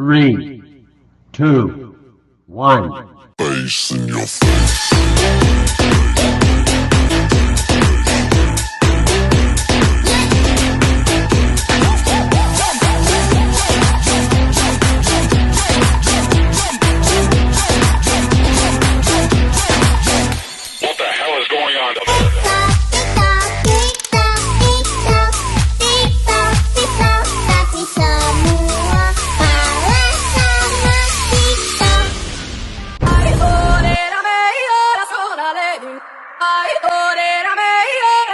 Three, two, one. Bass in your face. What the hell is going on? Tapi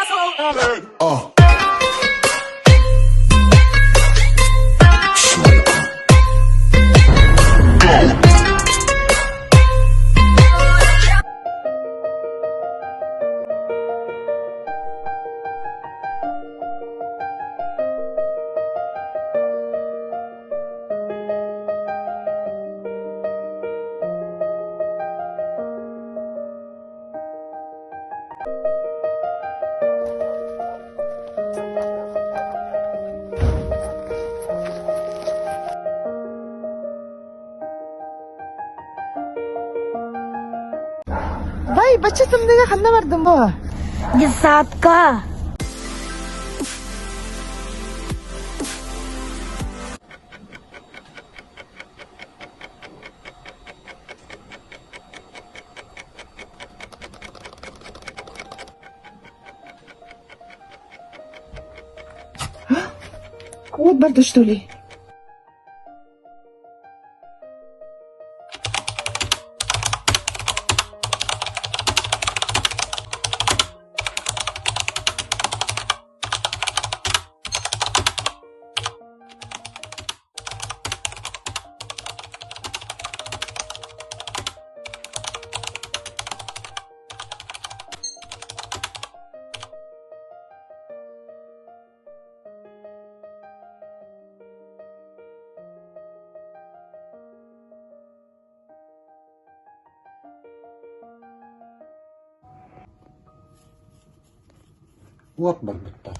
semua kalah sama kita. Бай, бачча тымныыга ханна бардым бу? Детсадка. Уот барда что ли? Уот барбыттар.